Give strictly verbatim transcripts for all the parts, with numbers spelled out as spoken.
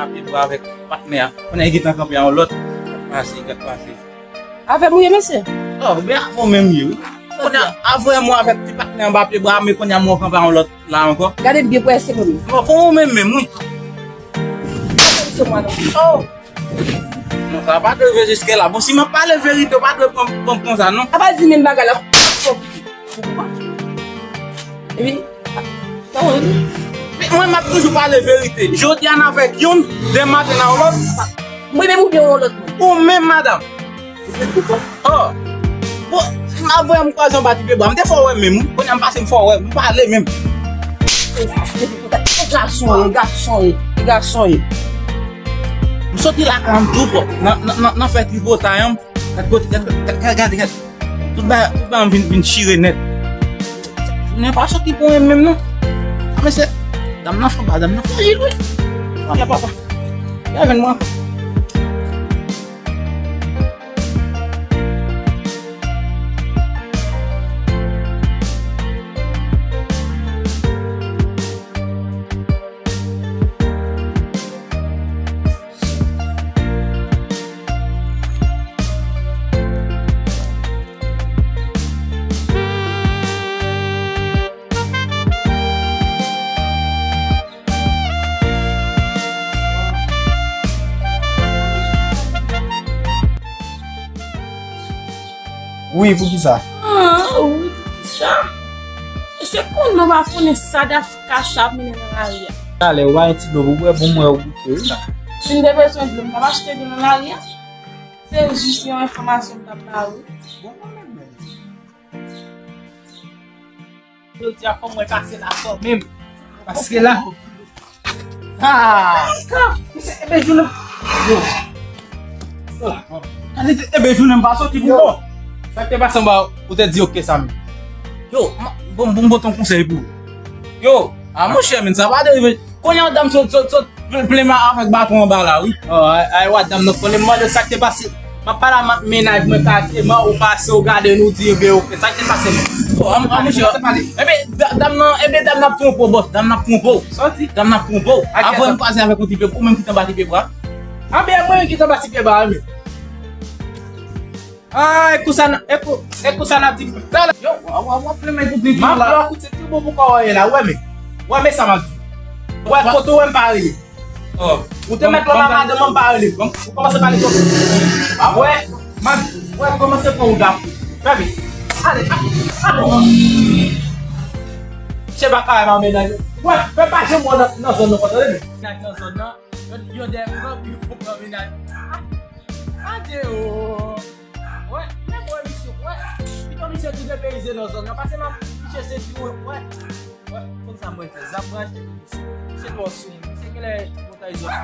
Pye bwa avèk patnè a. Kounye a, li gentan kanpe a yon lòt. Gad pase, gad pase. Avè m ou ye, mesye? Oh, men avè w menm ye, wi. Kounye a, avè m ou avèk ti patnè anba pye bwa, men kounye a, men w kanpe a yon lòt la ankò. Gade byen pou èske mwen. Bon, bon, ou menm menm, wi. Se mwen, non. Oh! Non, sa pa dwe rive jiske la. Bon, si m ap pale verite, ou pa dwe pran, pran m konsa, non. A pa di menm bagay la. Epi, sa w di? Men mwen, m ap toujou pale verite. Jodi a, n avèk youn, demen maten, n a yon lòt. Mwen menm oubyen yon lòt moun? Ou menm, madanm. Oh! Bon, m ap voye m kwaze anba ti pye bwa. M te fè w wè m menm, wi. Kounye a, m pase m fè w wè m, m pale menm. E gason ye, gason ye, e gason ye. M soti lakay an tou pwòp. Nan, nan, nan, nan fè tripotay an. Gad kote, gad, gad, gad, gad, gad. Tout bagay, tout bagay vin, vin chire nèt. Jounen pa soti pou mwen menm non. A, mesye, dam nan fò ba, dam nan frajil, wi. Mwen la papa. Li a jwenn mwen ankò. Wi, poukisa? Ah, wi, poukisa? Se konnen w pa konnen sa Dafka sa ap mennen nan lari a. Talè, w pa gen ti dlo pou bwè, bon, mwen, ou bouke, wi, la. Si m te bezwen dlo, m t ap achte dlo nan lari a. Se jis yon enfòmasyon m t ap ba ou. Bon, mwen menm, menm. Jodi a, fò mwen pase la kanmenm. Paske la. Ah! Ebe, jounen. Yo. Ebe, jounen m pa soti pou bon. Sa k te pase anba, ou te di ok, Samy? Yo, bon, bon, bon, ton konsèy pou ou. Yo, a monchè, men sa pa derive. Kounye a, dam sot, sot, sot, plen, plen ma avèk baton anba la, wi. Oh, ay, ay, wa, dam nan konnen m mande sa k te pase. M ap pale a mennaj mwen kalteman, ou pase, ou gade nou, di, ebe, ok, sa k te pase, non? Oh, an, an, monchè. Ebe, da-, dam nan, ebe, dam nan ap twonpe w, bòs, dam nan ap twonpe w. Sa w di? Dam nan ap twonpe w. Avan nou pase avèk yon ti pye, ou menm ki t anba ti pye bwa. Anben, mwen ki t anba ti pye bwa, men. Ah, e kou sa n-, e kou, e kou sa n ap di talè. Yo, w ap, w ap, w ap plen men pou plen tou la. M ap koute pi bon pou kò w ye la, w wè men. W wè men sa m ap di. W wè kote w wè m pa rele. Oh. Ou te mèt lòt la madanm an pa rele. Ou kòmanse pale twòp. W wè, m ap, w wè kòmanse pran ou dap. Fèmen. Ale, ale, ale. Se pa kare m ap menaje. W wè, fè pa janm wè nan, nan zòn nan, tande men. Nan zòn nan, yo, yo dèyè m, yo pran menaje. Adye o. Wè, men mwen misye, wè. Pito misye tou depeyize nan zòn nan. Pase m ap misye se di wè, wè. Wè, konn sa mwen fè. Zam mwen achte pou misye. Misye twò sou mwen. Misye genlè montay zòn.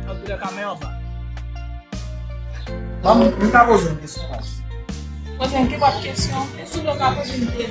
Antoulèka, men anba. Ban m, m ka poze yon kesyon la. Poze m kenpòt kesyon. E si w ka poze m de.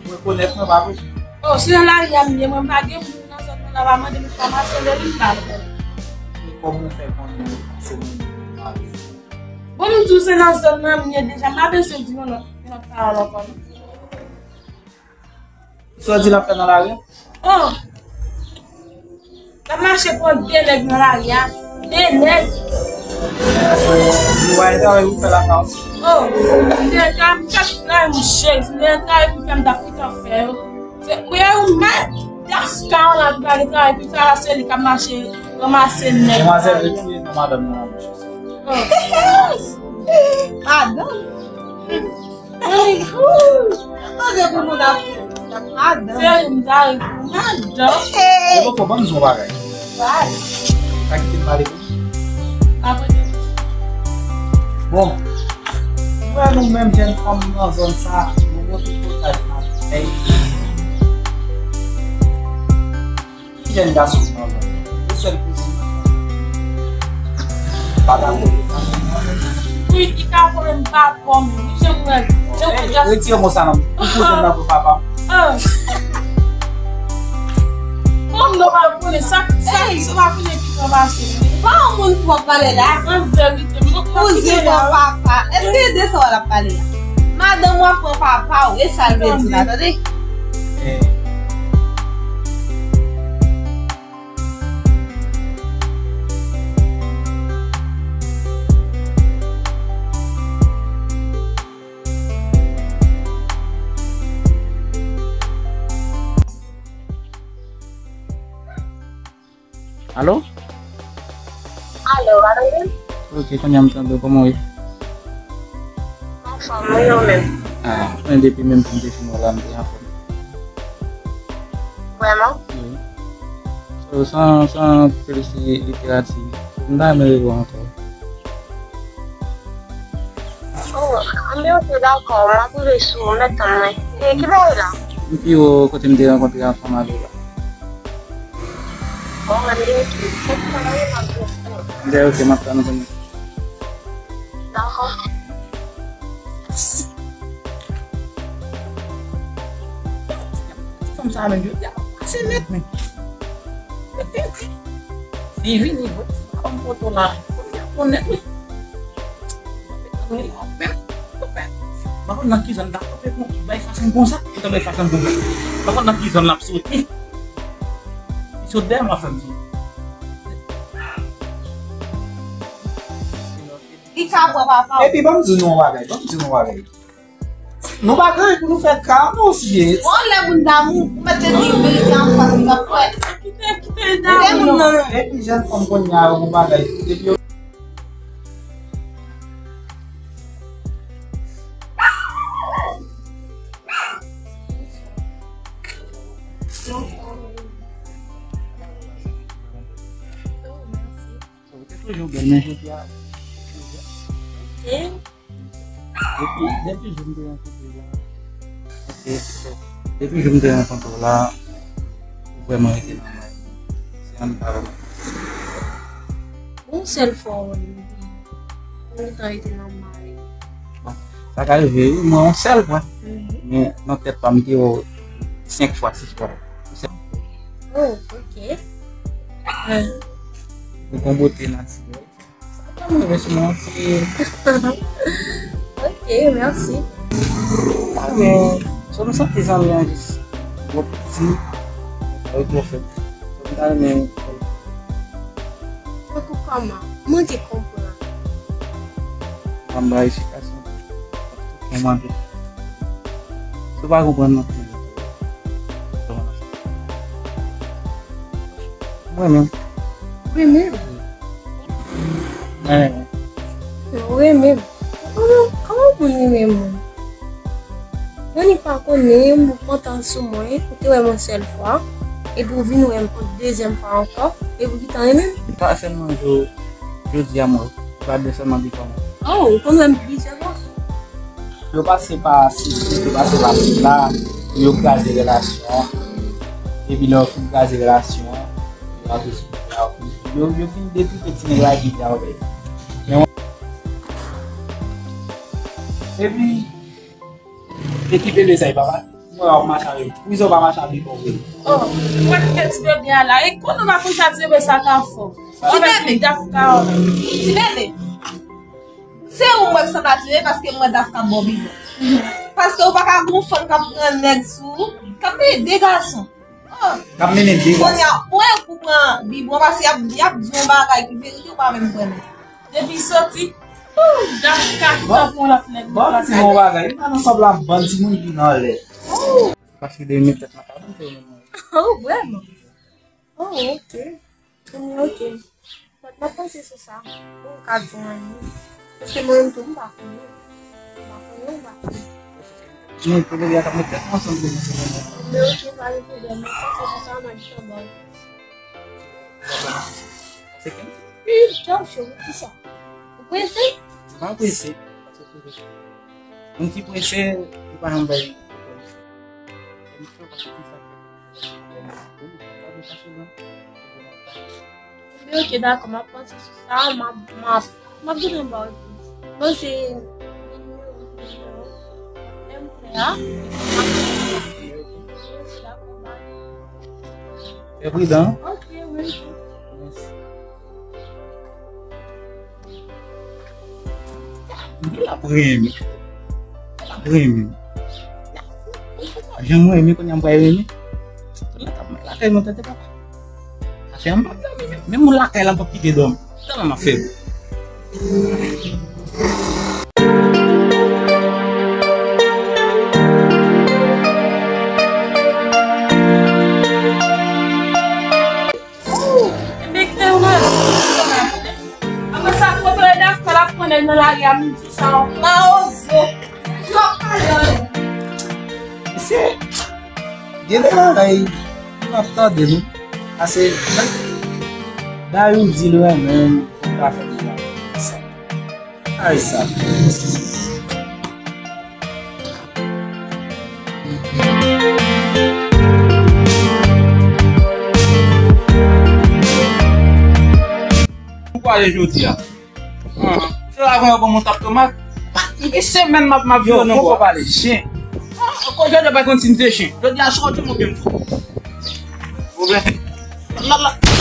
Ou rekonèt mwen pa vre? Oh, se nan lari a m ye, mwen m pa gen moun nan zòn nan la pa mande m enfòmasyon de li m pa l. E kòman w fè konnen se moun nan lari a? Bon, m di w se nan zòn nan m ye deja, m pa bezwen di yon lòt, yon lòt pawòl ankò non. Sa w di l ap fè nan lari a? Oh! L ap mache pran de nèg nan lari a. De nèg. Li wè travay pou fè lakay ou. Oh, si m te gen travay pou fè travay mouche, si m te gen travay pou fè m t ap kite fè yo. Se, mwen ou mèt Dafka la ki pa gen travay pou fè la, se li k ap mache ranmase nèg. Demwazèl, retire non madanm nan nan bouch ou. Oh. Madanm. Mwen gou. Koze pou moun ap fè. Madanm. Se ou m ta ri pou madanm. Hey. E poko, ban m di w yon bagay. Bay. Pa kite m pale pou ou. Pa pote. Bon. Mwen nou menm jèn fanm nan zòn sa, nou monte kotaj nan. Hey. Ki jèn gason ki nan zòn nan? Ou sèl kouzin nan? Pa dakò. Wi, ki ka pran m pa kòm. Wi, jan mwen, jan mwen gason. Retire mo sa nan. Ou kouzin nan pou papa m. Ah. Kòm nou pa konnen sa, sa, sa pa konnen ki pran pase. Pa yon moun fò pale la. An verite, mwen pa kouzin pran papa. Èske de sa w ap pale la? Madanm w ap pran papa w, e sa l vle di la, tande? Eh. Alo? Alo, alo, wi? Ok, kounye a m tande w, kòman w ye? Anfòm, wi, ou menm? Ah, mwen depi menm jan m te fin wè w la, m te anfòm. Vrèman? Wi. So, san, san plis literati, m ta renmen rewè w ankò. Oh, anben, ok, dakò, m ap rive sou ou, m mèt tann mwen. E ki bagay la? M pi wo kote m te rankontre ak fanm avè w la. Oh, anben, ok. Sa ki bagay la, m ap rive sou ou. Anben, ok, m ap tann ou kounye a. Dakò. Ti fanm sa a menm, jodi a, pase nèt, men. Li vini, vre, ti pa ban m foto la. Kounye a, konnen, wi. Pa konn nan ki zòn l ap kanpe, bay fason konsa, li t ap bay fason konsa. Pa konn nan ki zòn l ap soti. Li sot dèyè m, ap fè m soti. Li ka pran papa w. Epi, ban m di nou yon bagay, ban m di nou yon bagay. Nou pa gen pou nou fè ka, nou osi byen. Bon, lè moun damou, ou mèt te di verite anfas, li p ap kwè. Kite, kite damou, non. Epi, jèn fanm kounye a, yo gon bagay. Epi, yo Ou te toujou bèl, men jodi a. Ok. Depi, depi jou m te rankontre w la. Ok, so, depi jou m te rankontre w la, ou vrèman rete nan may. Se ann pa vrèman. Yon sèl fwa w wè m, ou gentan rete nan may. Bon, sa ka rive, wi, mwen yon sèl fwa. Mhm. Men nan tèt pa m, m te wè w senk fwa, sis fwa. Oh, ok. Ou gon bote natirèl. Sa pa move sou mwen anpil. Ok, mèsi. Ah, men, so m santi zanmi an jis twò piti, sa yo twò fèb. So m ta renmen. Tankou kòman? Mwen te konprann. Ban m bay esplikasyon. Kòman tou? Si w pa konprann non. Mwen menm. Mwen menm. Mwen menm. Mwen menm. Kòman, kòman moun renmen moun? Moun li pa konnen, moun kontan sou mwen, ou te wè m yon sèl fwa, epi ou vin wè m yon dezyèm fwa ankò, epi ou gentan renmen m. Pa sèlman jo-, jodi a mwen, ou pa de sèlman bifò mwen. Oh, ou konn wè m plizyè fwa. Yo pase pa sesi, yo pase pa sela, pou yo kraze relasyon an. Epi lè yo fin kraze relasyon an, yo ap esplike a, yo fin, yo, yo fin detwi ti nèg la ki te avè yo. Men, epi, ekipe lezay, papa. Mwen, w ap mache avè m. Prizon pa mache avè m, vre. Oh, mwen kite ti bebe a la. E konnen w pa konn sa ti bebe sa ka fè w. Ti bebe. Dafka. Ti bebe. Se ou m wè k sanble a ti bebe paske m wè Dafka ba w bibwon. Paske ou pa ka gon fanm k ap pran nèg sou ou, k ap peye de gason. Oh. K ap mennen de gason. Kounye a, ou wè pou pran bibwon paske y ap, y ap di yon bagay ki verite ou pa menm kwè menm. Depi soti, oh, Dafka ki t ap pran lòt nèg. Bon, ti bon bagay. Li pa nan sòb la, bann timoun ki nan lè. Paske de men tèt nan ka pou fè menm. Oh, vrèman? Oh, ok. Anben, ok. Mwen, m ap panse sou sa. Ou ka di anyen. Paske mwen menm tou, m pa konnen. M pa konnen, m pa konnen. Men, pou lè a, k ap met tèt nou ansanm pou nou. Men, ok, pa gen pwoblèm. M ap panse sou sa, m ap di sa ba w. Se kèm. Wi, tchao, cheri, kisa? Ou prese? M pa prese. Moun ki prese, li pa janm bay. Ebyen, ok, dakò, m ap panse sou sa, m ap, m ap, m ap gentan ba w repons. Mwen se nimewo M T A. Dakò, bay. Fè pridan. Ok, wi. Mèsi. L ap renmen. L ap renmen. Jan mwen renmen, kounye a m pral renmen. Tout lè k ap mwen lakay mwen, tande papa. Sa fè m p ap dòmi menm. Menm moun lakay la, m p ap kite dòmi. Tèlman m ap fè. Ebyen, Nèg nan lari a, m di sa, mawozo. Twòp pale, wi. Mesye, gen de bagay m ap tande nou. Pase, Dayou di l renmen m pou m ta fè travay sa. Ay sa. Ou pale jodi a. Ah, se la avan yo ban mwen tap tomat. Ki semèn m ap, m ap viv nan bwa. Poko pale chen. Ah, ankò jodi a pa konn si m se chen. Jodi a sòti mwen byen m fou. Pwoblèm. La, la.